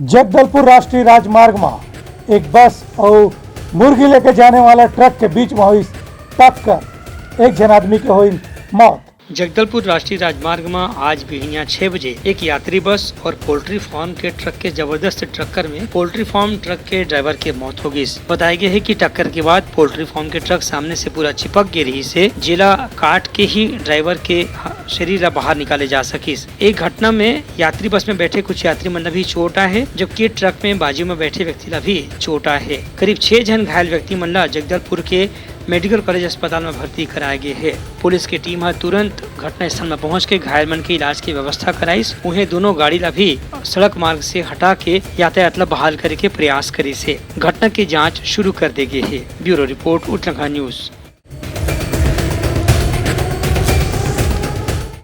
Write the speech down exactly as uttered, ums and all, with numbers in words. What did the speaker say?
जगदलपुर राष्ट्रीय राजमार्ग म एक बस अउ मुर्गी लेके जाने वाला ट्रक के बीच म होइस टक्कर, एक झन आदमी के होइस मौत। जगदलपुर राष्ट्रीय राजमार्ग म आज बिहनिया छह बजे एक यात्री बस और पोल्ट्री फार्म के ट्रक के जबरदस्त टक्कर में पोल्ट्री फार्म ट्रक के ड्राइवर के मौत हो गई। बताया गया है कि टक्कर के बाद पोल्ट्री फार्म के ट्रक सामने से पूरा चिपक गे रहिस हे, जेला काट के ही ड्राइवर के ह-, शरीर ला बाहर निकाले जा सकिस। एक घटना में यात्री बस में बैठे कुछ यात्री मन ला भी चोट आए हे, जबकि ट्रक में बाजू में बैठे व्यक्ति ला भी चोट आए हे। करीब छह झन घायल व्यक्ति मन ला जगदलपुर के मेडिकल कॉलेज अस्पताल में भर्ती कराए गे हे। पुलिस के टीम ह तुरंत घटनास्थल में पहुंच के घायल मन के इलाज के व्यवस्था कराइस। उहें दोनों गाड़ी ला भी सड़क मार्ग से हटा के यातायात ला बहाल करे के प्रयास करिस हे। घटना के जांच शुरू कर दे गे हे। Bureau report, Uthlanga news.